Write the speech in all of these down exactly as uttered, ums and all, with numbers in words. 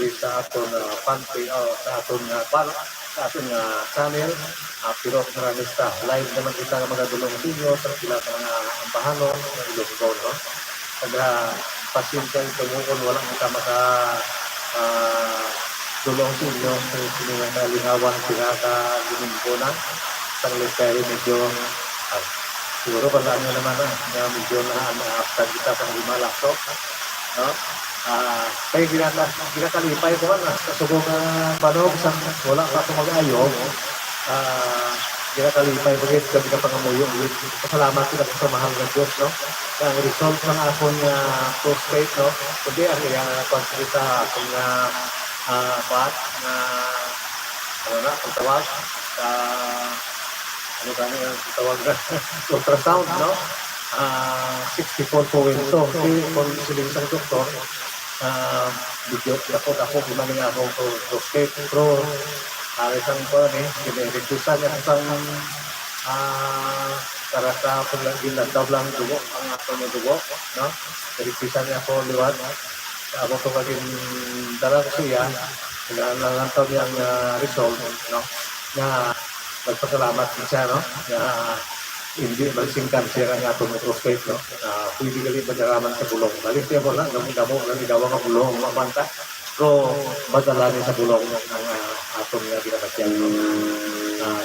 sa aton, ah, panty, o sa aton nga, kwan, sa aton nga channel. Ah, pero maraming sa live naman kita nga mga dulong ninyo sa pila ka mga ambahanon nga Ilonggo, no? Taga pasensya ito mo kung wala kita maka, ah, dulong sa inyo sa sini nga kalingawan, pila ka Domingo na. Sa live kayo medyo, ah, siguro bala nyo naman na, nga medyo na, na-absent kita sa lima lakto, no? Ah, kay ginaka-, ginakalipay ko man, ah, sa subong nga, paano, sa, wala pa ako mag-ayo, ah, ginakalipay ko gid, kag ginapangamuyo gid. Pasalamat ko sa mahal nga Dios, no? Nga ang result ng akon nga prostate, no? Kundi ang iyang pagkita akon nga, ah, kuwan, nga, ano na, ang tawag, sa, ano ba niya ang tawag na? Ultrasound, no? Ah, sixty-four point two. Kay kung siling sang doktor, ah, medyo dako-dako, di man nga akong pro-, prostate. Pero, ah, isang ko, ano eh, gina-reduce niya isang, ah, para sa pag-, ginlantaw lang dugo, ang ato nga dugo, no? Reduce niya ako liwat. Ako to maging dala ko siya, na-, nalantaw niya ang, ah, result, no? Nga nagpasalamat siya, no? Nga hindi man sing cancer ang atong prostate, no? Ah, pwede gali madaraman sa bulong. Balik siya wala, damo-damo lang igawa nga bulong, mabanta. Pero madala ni sa bulong ang, ah, aton nga ginabatyan, no? Ah,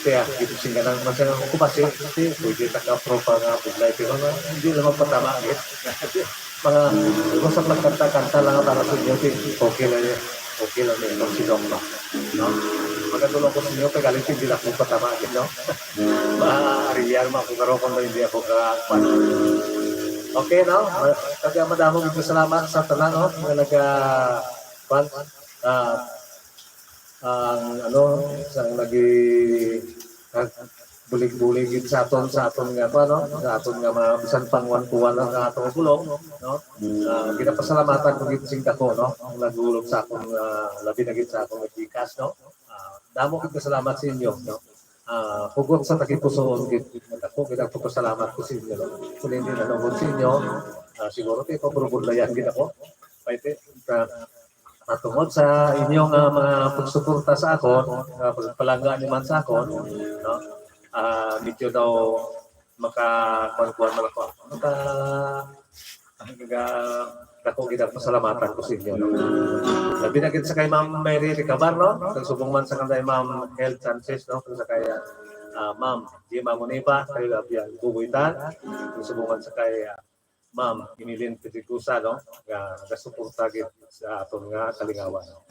kaya, dito sing ganang, masang ako ba si, si, pwede naka-pro pa nga budlay, pero na, hindi lang magpatama, eh. Mga, kung sa pagkanta-kanta lang para sa inyo, di, okay lang yun. Okay lang yun, kung sino ba. No? Magkatulong ko sa inyo, kay galing hindi lang magpatama, no? Maariyan mo ako, pero kung hindi ako ka-, Okay, no? Kaya madamo gid salamat sa tanan, no? Nga naga, kwan, ah, ang, ano, sa nagi, nagbulig-bulig gid sa aton, sa aton nga, kwan, no? Sa aton nga mga bisan pang one to one lang nga atong bulong, no? Ah, ginapasalamatan ko gid sing dako, no? Ang nagulog sa akon, ah, labi na gid sa akong gikas, no? Ah, damo gid salamat sa inyo, no? Ah, hugot sa tagipusoon gid. Ako gid ang pagpasalamat ko sa inyo, no? Kung hindi nanungod sa inyo, ah, siguro kay paburubudlayan gid ako. Pwede, sa matungod sa inyong, ah, mga pagsuporta sa akon, ah, pagpalangga ni man sa akon, no? Ah, medyo daw maka-, kuwan-kuwan man ako. Maka-, ang, ah, dako gid ang pasalamatan ko sa inyo, no? Labi na gid sa kay Ma'am Mary Recabar, no? Kag subong man sa kanday Ma'am Hel Sanchez, no? Kag sa kay, ah, Ma'am Gemma Muniba, kay Abian Bubuitan. Kag subong man sa kay, ah, Ma'am Emilyn Pedregosa, no? Nga nagasuporta gid sa aton nga kalingawan, no?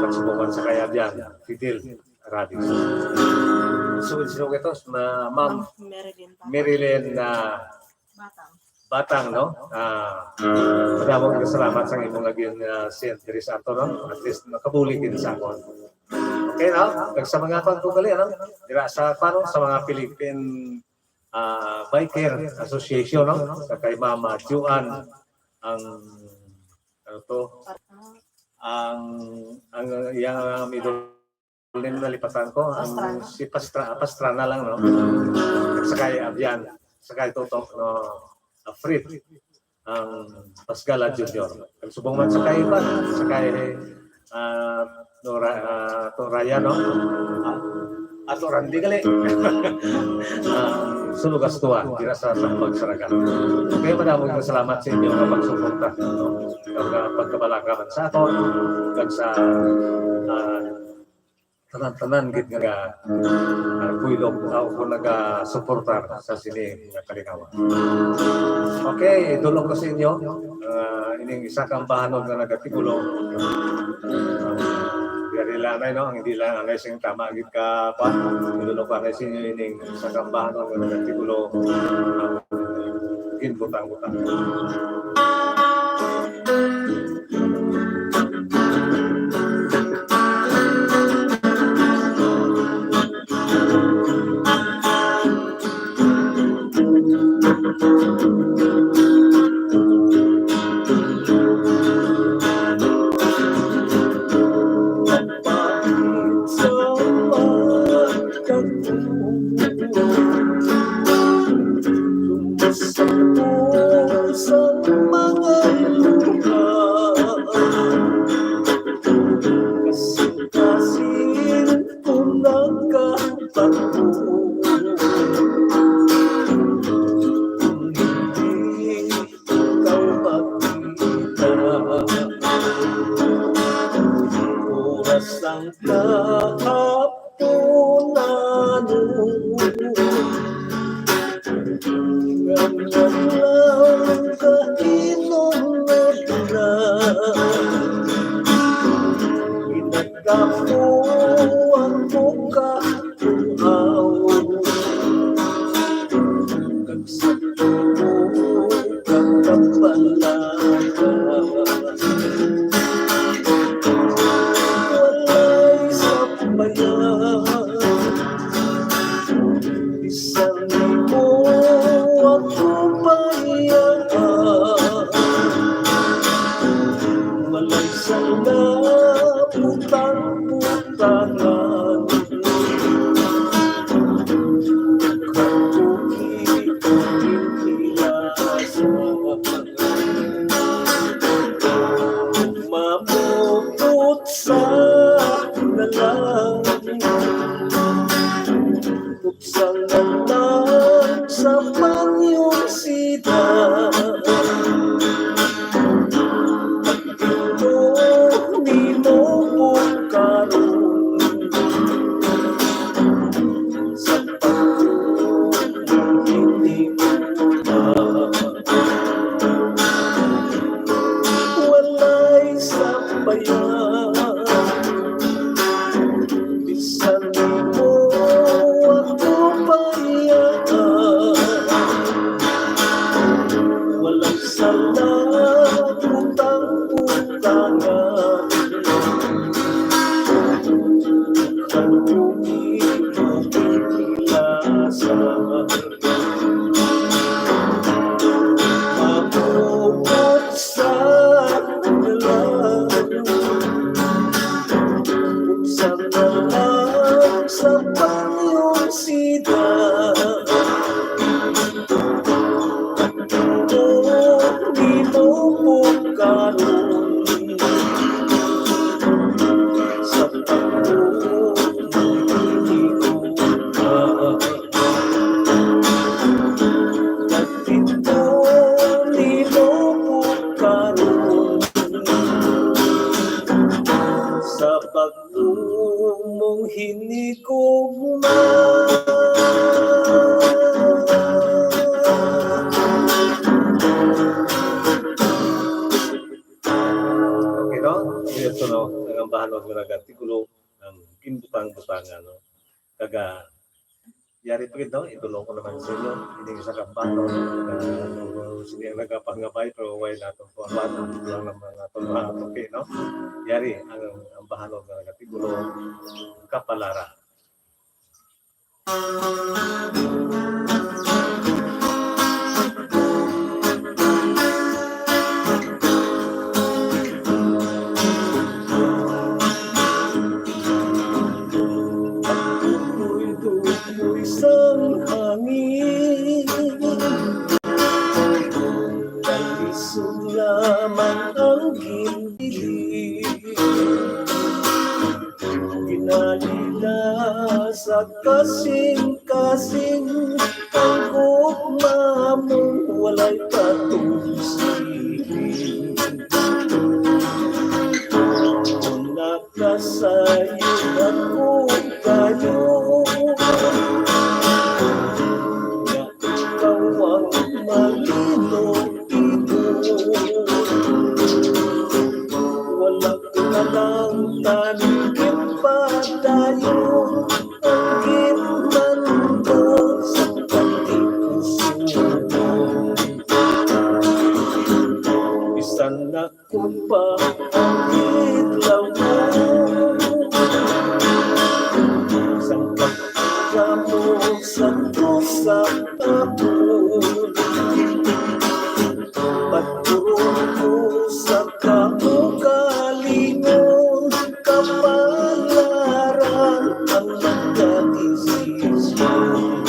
Kag subong man sa kay Abian Fidel Radis. So, sino ito? Ma-, Ma'am Ma'am Marilyn Batang. Marilyn, ah, Batang. Batang, no? Ah, madamo nga salamat sa imong naging, ah, send diri sa ato, no? At least, nakabulig din sa akon. Okay, no? Kag sa mga pagkugali, ano? Dira sa, paano? Sa mga Philippine, ah, Biker Association, no? Sa kay Mama Joan, ang, ano to? Ang, ang, yang, ah, middle name nalipatan ko, ang Pastrana. Si Pastra-, Pastrana lang, no? At saka yung Abian, saka yung Toto, no? Ah, Fred, ang Pasgala Junior. Ang subong man sa kay Ivan, sa kay, ah, Nora, ah, to Ryan, no? Ah, ato Randy gali. Ah, Sulugastua, dira sa Tambag, Saraga. Kaya madamo nga salamat sa inyo nga pagsuporta, no? Ang, ah, pagkabalaka man sa aton, kag sa, ah, tanan-tanan gid nga, ah, kuylog, ah, o nagasuportar sa sini nga kalingawan. Okay, idulong ko sa inyo, ah, ining isa ka ambahanon nga nagatigulo. Ah, yari lang anay, no? Ang hindi lang anay sing tama gid ka pa. Idulong ko anay sa inyo ining isa ka ambahanon nga nagatigulo. Ah, ginbutang-butang. Sa mga luha. Kahapon ano, nganyan lang kainom na pula. Ginagapo ang buka, tuhaw. Kag sa tubo, kag kabalaga. Walay sampayan. Bisan imo ako bayaan, walay sala butang-butangan. Kakuki ang pilasa. Mapuputsa na lang, putsa na lang sa panyong sida. Ito nimo bukaron. Sa pagtuo hindi ko na walay sampayan. Bisan mo ako bayaan, walay sala butang-butangan. Ang bukid mo pilasa. Mapuputsa na lang, putsa na lang sa panyong sida. Ito nimo bukaron. Sa pagtuo hindi ko na Nagpinto nimo ko karon. Sa pagtuo mong hinigugma. Okay, no? Ito, no? Ang ambahan nga nag-artikulo, ang ginbutang-butangan, no? Kaga, yari pa gid, no? Itulong ko naman sa inyo. Hindi sa kampano. Sini ang nagapangabay, pero way nato po ang bato. Lang naman nato mga tuki, no? Yari ang, ang bahanog nga nagatibulo, kapalaran. Dumoy-dumoy sang hangin, kalisod lamang ang ginbili. Ginalila sa kasing-kasing, ang gugma mo walay patusiling. Kung nakasayod ako kayo, nga ikaw ang malino-tino. Wala na lang tanikid padayon, ang ginmando sa pagtikusugon. Bisan na Kung pa ang idlaw mo, sang pagkamo sa tusa tahon, pagtuon ko sa kaugalingon, kapalaran ang nagdesisyon.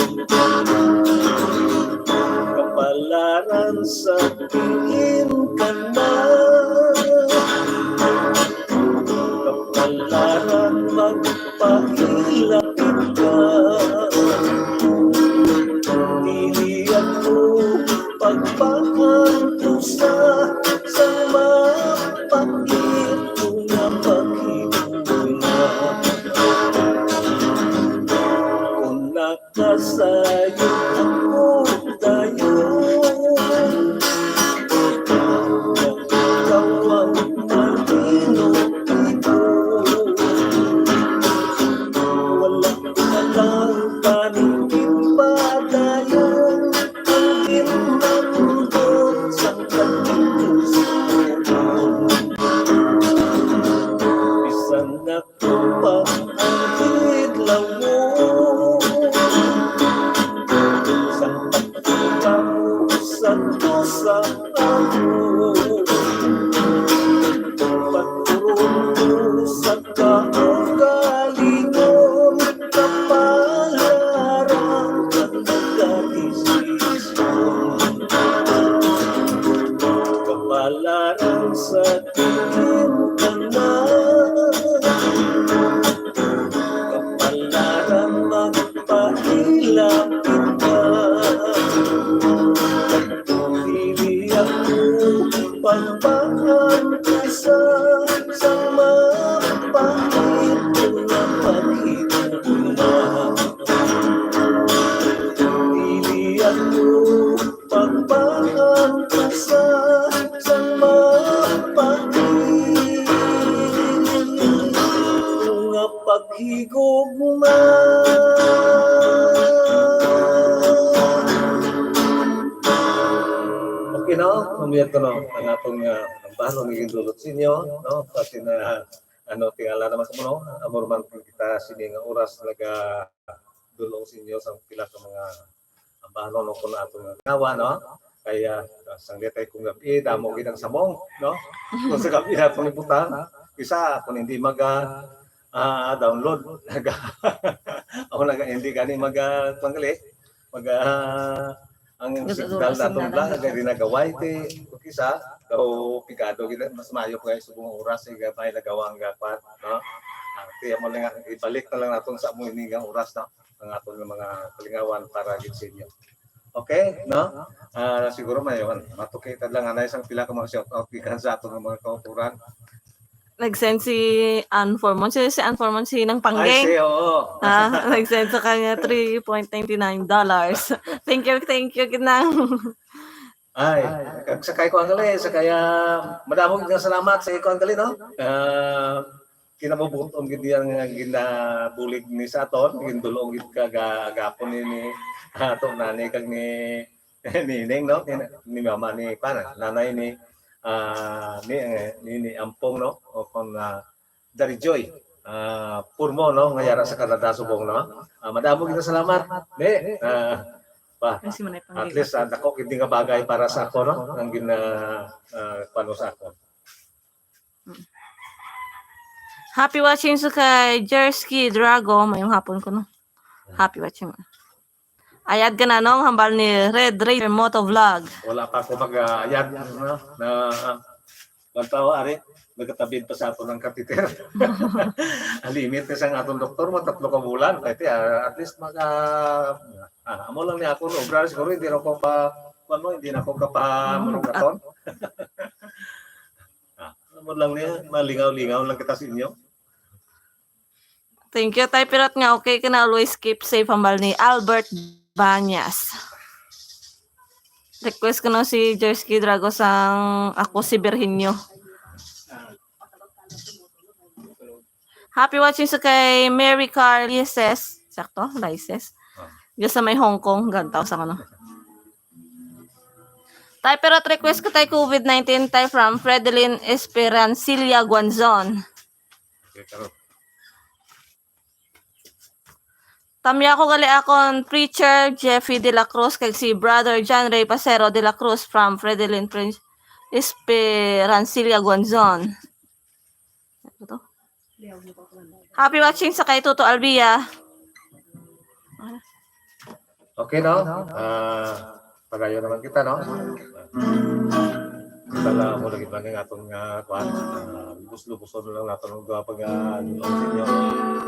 Kapalaran sa diin ka na, kapalaran magpahilak ka. Dili ako pagpaantusa sa mapakit ko nga paghigugma. paghigugma. Okay, no? Mamiyat ko, no? Ang atong, ah, ang bahon nga gindulot sa inyo, no? Kasi na, ano, tingala naman sa mo, no? Amo man kita sini nga oras naga dulong sa inyo sa pila ka mga ambahanon, no, kung atong gawa, no? Kaya, ah, sang detay kung gabi, damo gid ang sabong, no? Kung sa gabi na itong ibutang, isa, kung hindi maga, ah, download, naga, ako naga, hindi gani maga, panggali, maga, ang Nag-, signal nag-, natong nag-, lang, naga rin nagaway, ti, kung isa, daw pigado gid, mas maayo pa subong oras, eh, may nagawa ang gapat, no? Ah, kaya mo lang, ibalik na lang natin sa amo ini nga oras, no? Ang aton nga mga kalingawan para gid sa inyo. Okay, no? Ah, siguro may, matuki ta lang, anay, sang pila ka mga shout out gikan sa aton nga mga kauturan. Nag-send si Ann Formon. Si, si Ann Formon, si Nang Ay, Panggeng. Si, oo. Ah, nag-send sa kanya three point nine nine dollars. Thank you, thank you, Ginang. Ay, kag sakay ko ang gali, sakay, ah, madamo nga salamat sa iko ang gali, no? Ah, kinamubot-on gid niya nga ginabulig ni sa aton, gindulong gid ka ga-, gapon ni, ni ato nanay kag ni, ni Ning, no? Ni, ni mama ni, pa, nanay ni, ah, ni, eh, ni, ni Ampong, no? O kung, ah, Dari Joy, ah, Purmo, no? Nga yara sa Canada, subong, no? Ah, madamo gid salamat. Ni, ah, pa, Ay, si Manay at Panggiga. Least, ah, dako gid nga bagay para sa ako, no? Ang gina-, ah, kuwan mo sa ako. Happy watching sa kay Jersky Drago. Mayong hapon ko, no? Happy watching. Ayad ka na, no? Hambal ni Red Raider Moto Vlog. Wala pa ako mag, ah, ayad, no? Na, ah, magtawa, ari, nagkatabid pa sa ato ng catheter. Ang limit na sa atong doktor, mga tatlo ka bulan. Kaya, ah, at least, mag, ah, ah, amo lang ni ako, no? Obra, siguro, hindi na ako pa, ano, hindi na ako kapa-, Oo, manungkaton. Ah, amo lang niya, malingaw-lingaw lang kita sa inyo. Thank you, Tay Pirot, nga okay ka na. Always keep safe, hambal ni Albert Banyas. Request ko na si Jersky Drago sang Ako si Virginio. Happy watching sa kay Mary Carl Lises. Sakto? Lises. Diyan sa may Hong Kong. Gantaw sa ano. Tay Pirot, request ko, Tay, COVID nineteen, Tay, from Fredelin Esperancilla Guanzon. Okay, Karot. Tamya ko gali akon Preacher Jeffy de la Cruz kag si Brother John Ray Pasero de la Cruz from Fredelin Prin-, Esperancilla Guanzon. Ano to? Happy watching sa kay Toto Albia. Okay, no? Ah, padayon naman kita, no? Kita lang mo lagi man nga atong, ah, kuwan, ah, lubos-luboson lang nato ng duha pag, ah, sa inyo.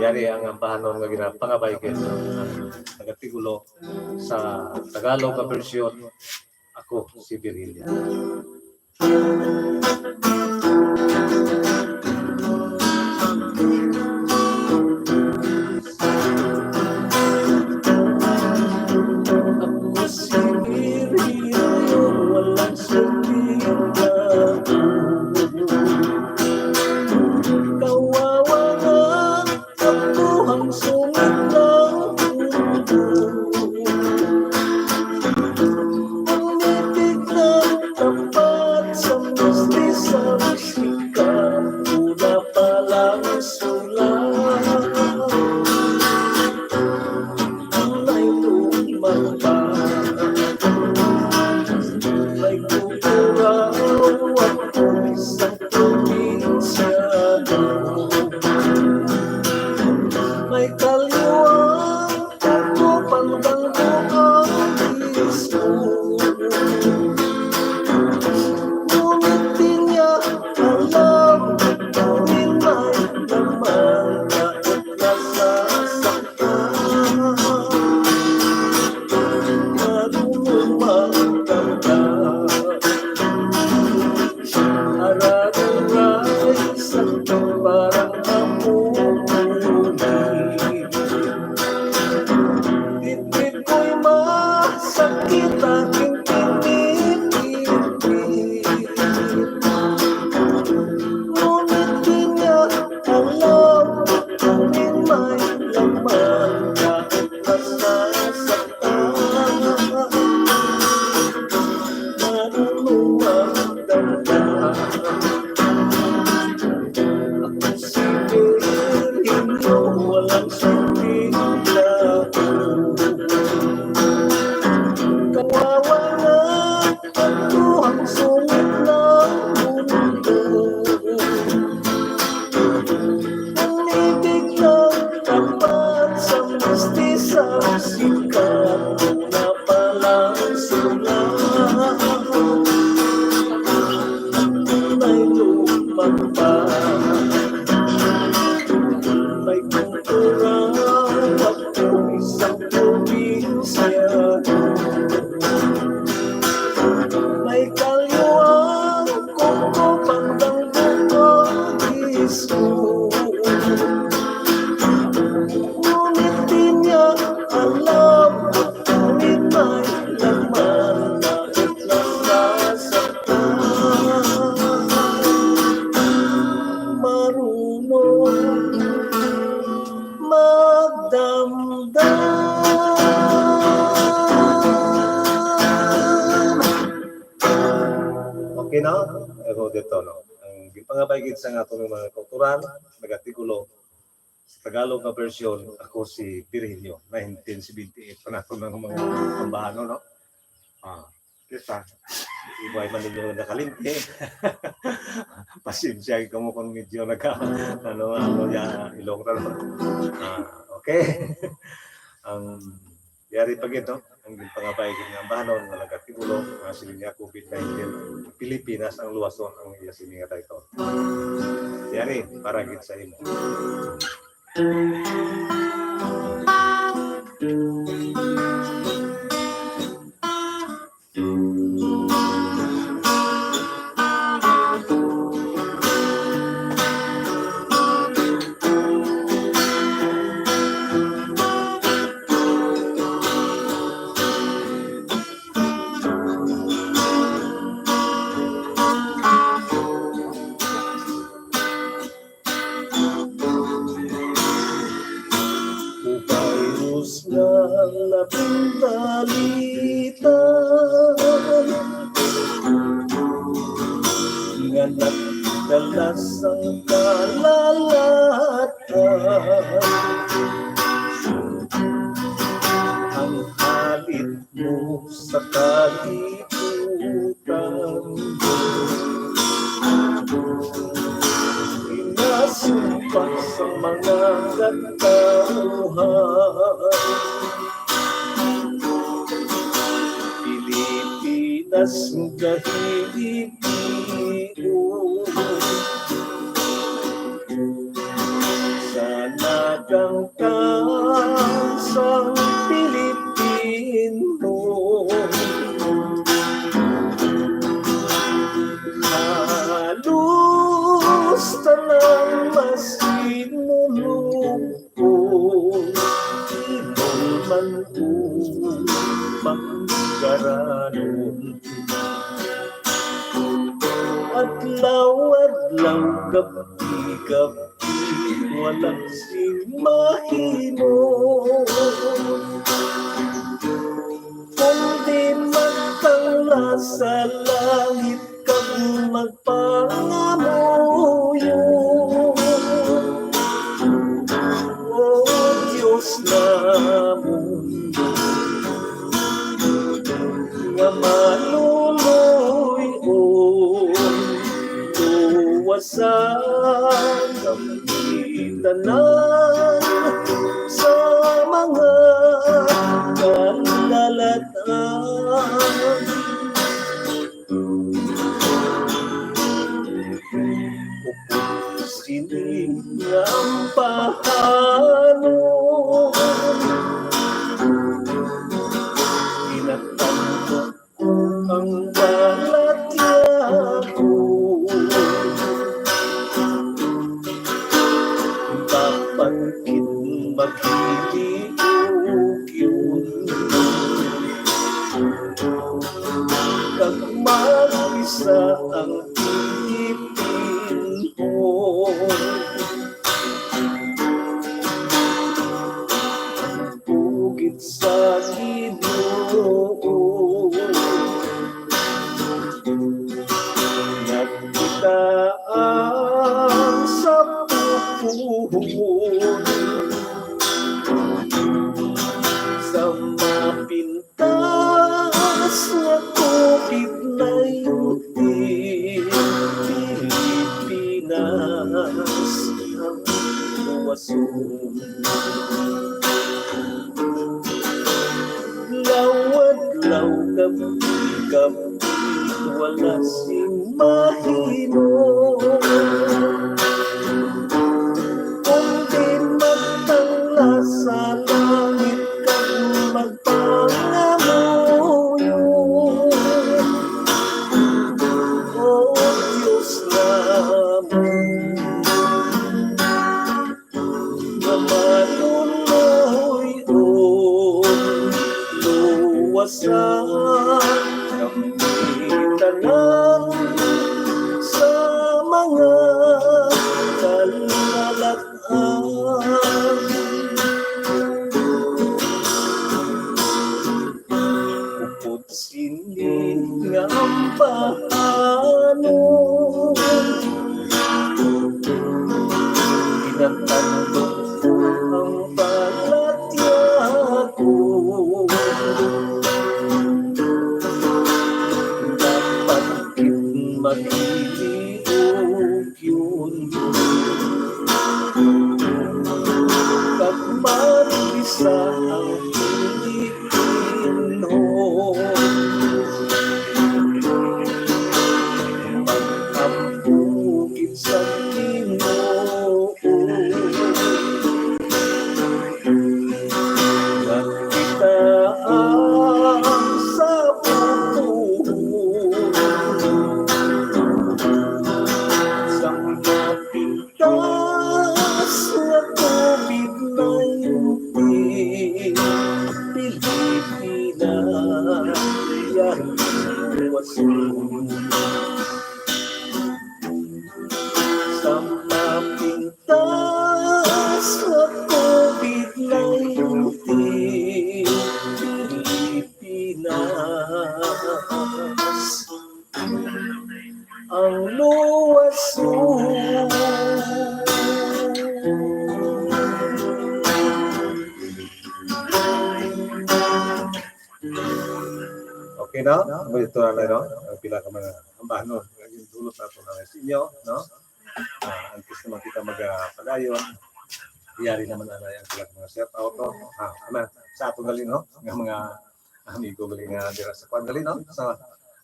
Yari ang ambahanon nga ginapangabay kayo sa, ah, taga-Tigulo sa Tagalog nga bersyon, Ako si Virgilio. Ako si Virgilio, walang sentido. Kawawa nga ako ang sungit ng mundo. Ang ngitig ng tapat sa mistisang sikat, una pa lang sulat. May lumang pa, may kukuraw, ako'y isang probinsyano. May kaliwang ako, pantang ko ang mismo. Ngunit di niya alam, tangin may laman, kahit nasasaktan. Marunong magkanta. Araruray sa parang amuhi. Dibdib ko'y masakit, aking pinipit. Ngunit di niya alam, tangin Ngunit di niya alam, ngunit may laman na nasasaktan. Marunong magdamdam. Okay na? Pero dito, no? Ang gipangabay gid sa aton mga kauturan, nagatikulo sa Tagalog nga version, ako si Virgilio, nineteen seventy-eight pa nato ng mga pambahano, no? Ah, kita. Iway man ninyo nakalimti. Pasensya kamo kung medyo nagka, ano, ano, ya, ilong ra, no? Ah, okay. Ang yari pa gid, no? Ang ginpangabay gid nga ambahanon nga nagkatigulo nga siling niya, COVID nineteen, Pilipinas ang luwason ang iya sini nga title. Yari, para gid sa imo. O virus nga labing dalitan, nga nagdala sang kalalatan. Ang halit mo sa kalibutan. Pinasumpa sa mga katawhan. Pilipinas nga hinibion. Sa nagang kansang Pilipino, halos tanan masinulog ko, imol man ko pagkaranon. Adlaw-adlaw, gabi-gabi, wala sing mahimo. Kundi magtangla sa langit kag magpangamuyo. O Dios namon, nga maluloy-on, luwasa kami tanan sa mga kalalatan. Upod sini nga ambahanon, ginatandog ko ang balatyagon. Dapat gid maghiliog yun. Kag mag-isa ang Pilipinhon. Bukid sa Ginoo, nagkita ang sa puhon sa mapin tas nga COVID nineteen, Pilipinas ang luwason. Lawad-law, gabi-gabi, wala sing mahimo. Kundi magtangla sa langit kag mag pangamuyo, O Dios namon. Sa kami tanan sa mga kalalak-an. Upod sini nga ambahanon, ginatandog ko ang balatyagon. Dapat gid maghiliog yun. Kag magbisa ang Pilipino. Mag-ampo gid sa Ginoo. Nga kita ang saputon sa mapintas nga covid nineteen. Pilipinas, yari ko asun. Sa mapintas nga covid nineteen, Pilipinas ang luwason. Okay, no? Amo ito na, no? Ang pila ka mga ambahanon nga gindulot nato na sa inyo, no? Ah, antes naman kita magpadayon, yari naman na ang pila ka mga shout out, no? Ah, ano, sa aton gali, no? Nga mga amigo gali nga dira sa kwan gali, no? Sa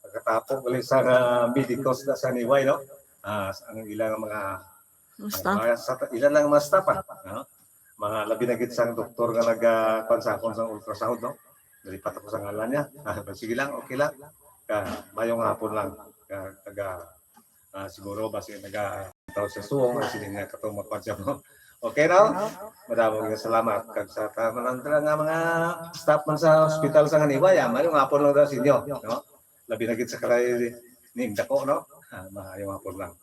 katapo gali sa, ah, medicos na sa Niway, no? Ah, sa, ang ilang mga Ang mga sa, ila lang mga staff, ah, no? Mga labi na gid sang doktor nga nag, ah, kuwan sa akon sang ultrasound, no? Nalipat ako sa ngalan niya. Ah, sige lang, okay lang. Ka, mayong hapon lang. Ka, taga, ah, siguro, basi naga-, tao sa suong, ang siling nga katong magkuwan siya, no? Okay, no? Madamo nga salamat. Kag sa tanan nga mga staff man sa hospital sa Ganiwa, ya, mayong hapon lang daw sa inyo, no? Labi na gid sa kalay ning dako, no? Ah, mayong hapon lang.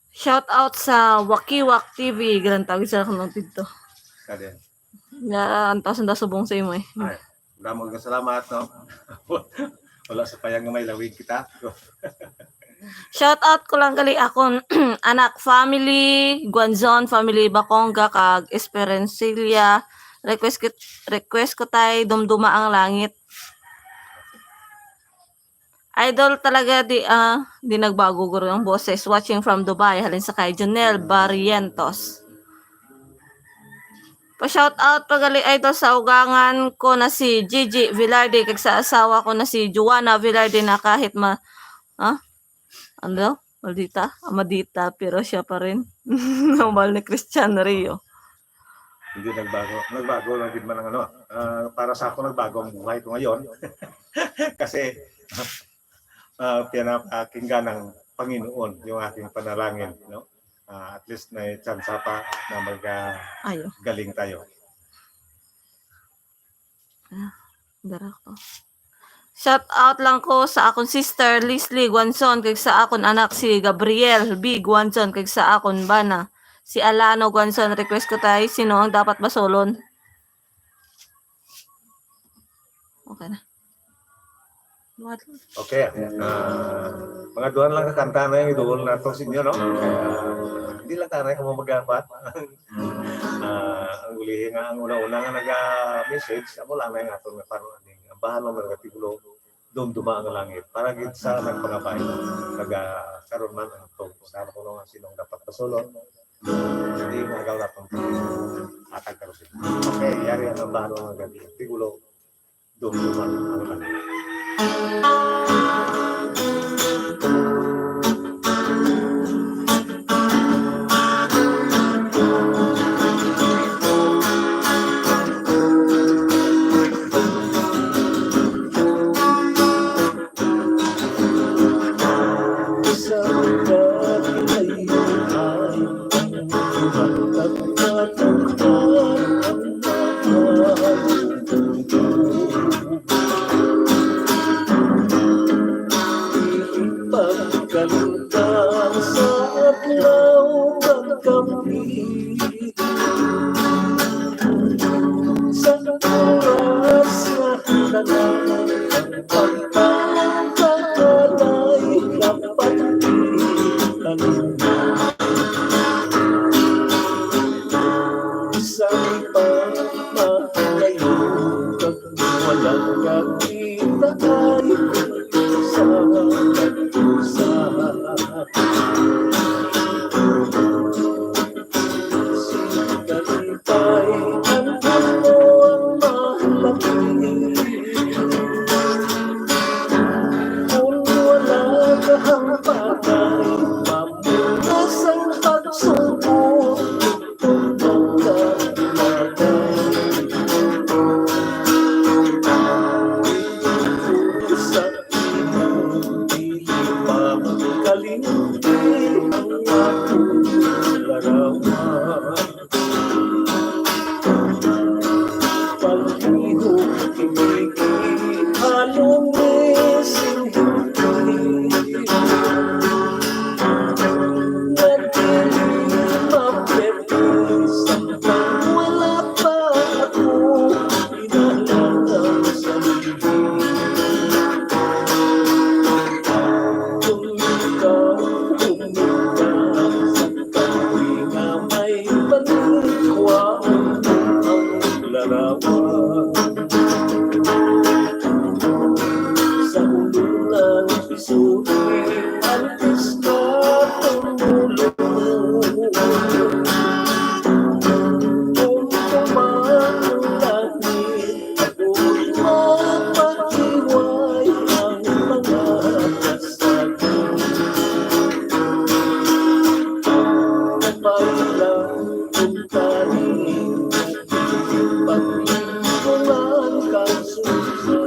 Shout out sa Wakiwak T V, ganang tawag sila kuno dito. Kadi. Nga, ang taas ang subong sa imo eh. Ay, damo nga salamat, no? Wala sa payag nga may lawig kita. Shout out ko lang gali akon anak family, Guanzon family, Baconga kag Esperanzilla. Request ko, request ko tay Dumduma ang Langit. Idol talaga di, ah, di nagbago guro ang boses. Watching from Dubai, halin sa kay Jonel Barrientos. Pa-shout out pa gali, idol, sa ugangan ko na si Gigi Velarde kag sa asawa ko na si Joanna Velarde na kahit ma-, ah? Ano? Maldita? Ah, madita, pero siya pa rin. Ang mahal ni Christian Rio. Hindi nagbago. Nagbago lang gid man ang ano. Ah, para sa ako, nagbago ang buhay ko ngayon. Kasi, ah, pinapakinggan ng Panginoon yung aking panalangin, no? Ah, at least may tsansa pa na mag, ah, Ayo. galing tayo. Ah, dara ko. Shout out lang ko sa akon sister Leslie Guanzon kag sa akon anak si Gabriel B Guanzon kag sa akon bana si Alano Guanzon. Request ko tay, sino ang dapat basulon? Okay na. Luwat lang. Okay. Ah, mga duha lang ka kanta na yung iduol nato sa inyo, no? Ah, hindi lang tanay kamo magdapat. Ah, ang ulihi nga, ang una-una nga naga-message, amo lang na yung aton nga karon, ang bahala nga nagatibulo, Dumduma ang Langit. Para gid sa nagpangabay, naga-, karon man ang tong, sa ano kuno nga sinong dapat pasulon, hindi maagaw naton. Atag karon sila. Okay, yari ang bahala nga nagatibulo, Dumduma ang Langit. Sa pagkayuhay, ang tumatagpatagpa ang mahal. Sa oras nga tanan ang pagkakalay dapat itanong. Sa pagmahalayo kag walang kakita ay sa pag-usa. Kalipay ang amo ang mahalapin. Kung wala ka hang patay, mamunas ang pagsuko. Sa imong dili makalimti ang akong larawan. Palihog, kimiki, halong, missing, hindi. Nga dili mapwerte samtang wala pa ako inalang sa lubi. Kung ikaw humika sa tabi nga may panikwa ang larawan. Sa ulunan, suki ang pista tumulong. Kung kumakulangi, ako'y mapahiway ang mga kasabi. Kapay lang kung tani, paglingunan kang susa.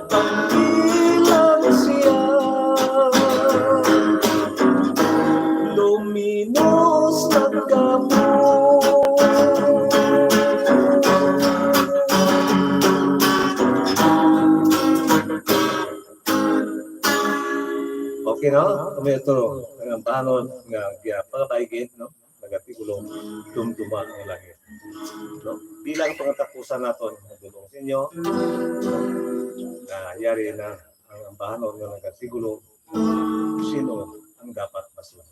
Pagbilang siya, luminos na kamo. Okay, no? Kami ito, ang ambahanon nga giya, mga paigit, no? Nagatigulo, dumduma ang langit. No? Bilang pangatapusan naton, ang dulong sa inyo, nga yari na ang ambahanon nga nagatigulo, sino ang dapat masunod?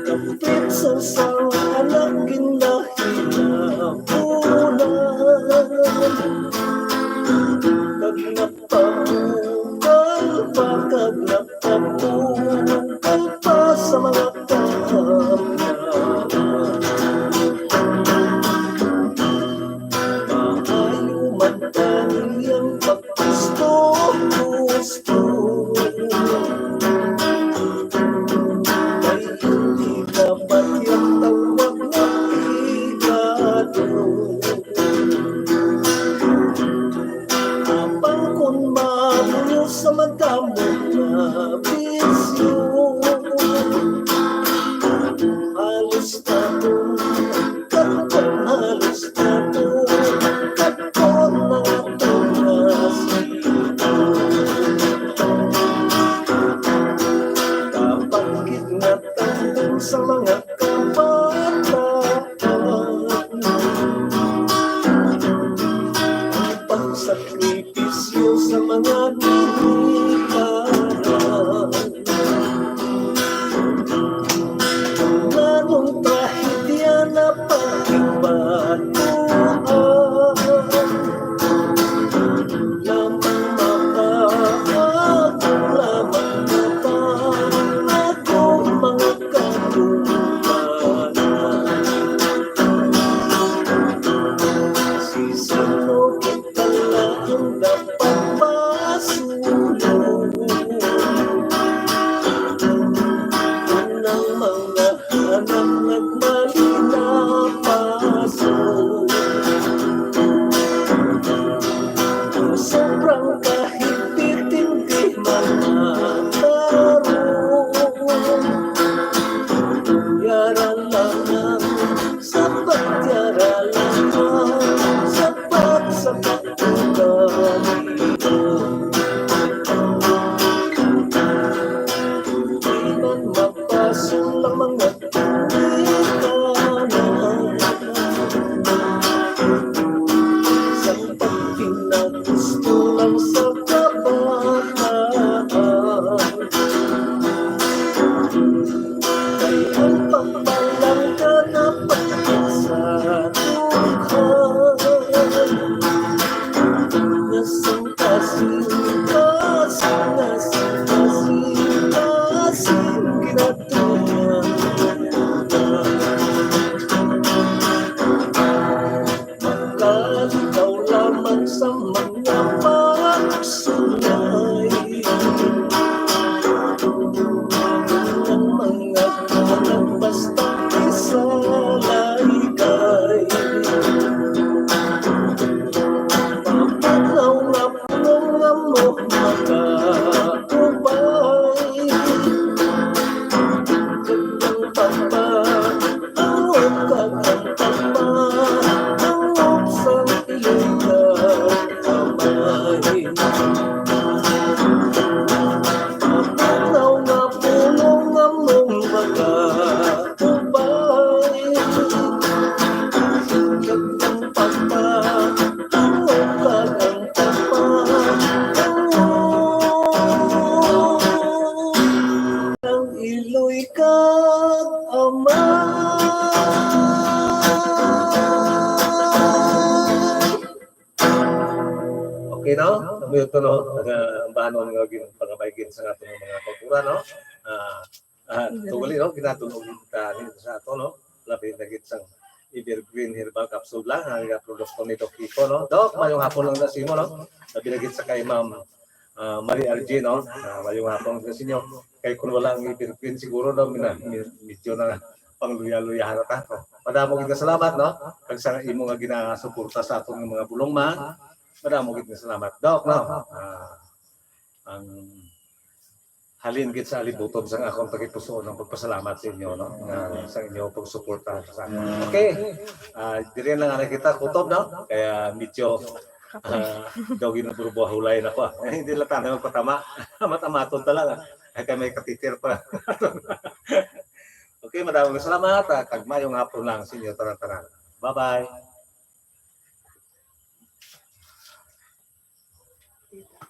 Kapit sa sala, kinahinapunan. Kag napabugal pa, kag napabugal pa sa mga kahamyaman. Maayo man tani ang paggusto-gusto. Kay hindi dapat yang tawag na pigado. sa madamo nga bisyo. Halos tato, tato, halos tato, tato na nga tungas. Kapag gid nga tato sa mga kabataan, ang pagsakripisyo sa mga ginikanan. Nganong trahedya na pagkibatuan? Lamang makaagom lamang na ba ako, mga kakumpanan? Si sino kita lang dapat masulong? Ang mga anak nagmali na paso. Ang sobrang kahigpit, hindi man matarong. Yara lang ang sapat, yara lang ang sapat sa pagkakalitan. Di man mapaso ang mga ginikanan. Sa pagkinagusto lang sa kabataan. Kay ang pagpalangga na pagkat sa dughan. Nga sang kasing-kasing, kasing-kasing, kasing-kasing ginatuman. Makalikaw lamang sa mga pagsulay. Ang mga anak basta isalaykay. Mapugnaw nga pulong nga mo makaupay. Ang papa, ang uka, ang papa, ang uksa, iluga, amay. Mapugnaw nga pulong nga mong makaupay. Ang papa, ang uka, ang papa, ang uksa, ang iloy kag amay. Okay, no? Kamo to, no? Nagaambanon nga gin-, pangabaygin sa aton mga kultura, no? Ah, ah, tugali, no? Ginatulog ta ni sa ato, no? Labi na gid sang Evergreen Herbal Capsule lang, ang produkto ni Doc Kiko, no? Doc, mayong hapon lang na sa imo, no? Labi na gid sa kay Ma'am, ah, Marie Argie, no? Ah, mayong hapon lang sa inyo. Kay kung wala ang Evergreen, siguro, no, mina-, mi-, medyo na pangluya-luya na ta, no? Madamo gid nga salamat, no? Kag sa imo nga ginasuporta sa aton nga mga bulong, ma. Madamo gid nga salamat, Doc, no? Ah, ang halin gid sa alibuton sang akong tagipusoon ang pagpasalamat sa inyo, no? Nga sa inyo pagsuporta sa akin. Okay. Ah, diri lang ana kita kutob, no? Kaya medyo, ah, daw ginagburbuhulay na ko, ah. Hindi lang tayo magpatama. Matamaton talaga. Ay, kay may kateter pa. Okay, madaming salamat, ah, kag mayong hapon lang sa inyo tanan-tanan. Bye-bye.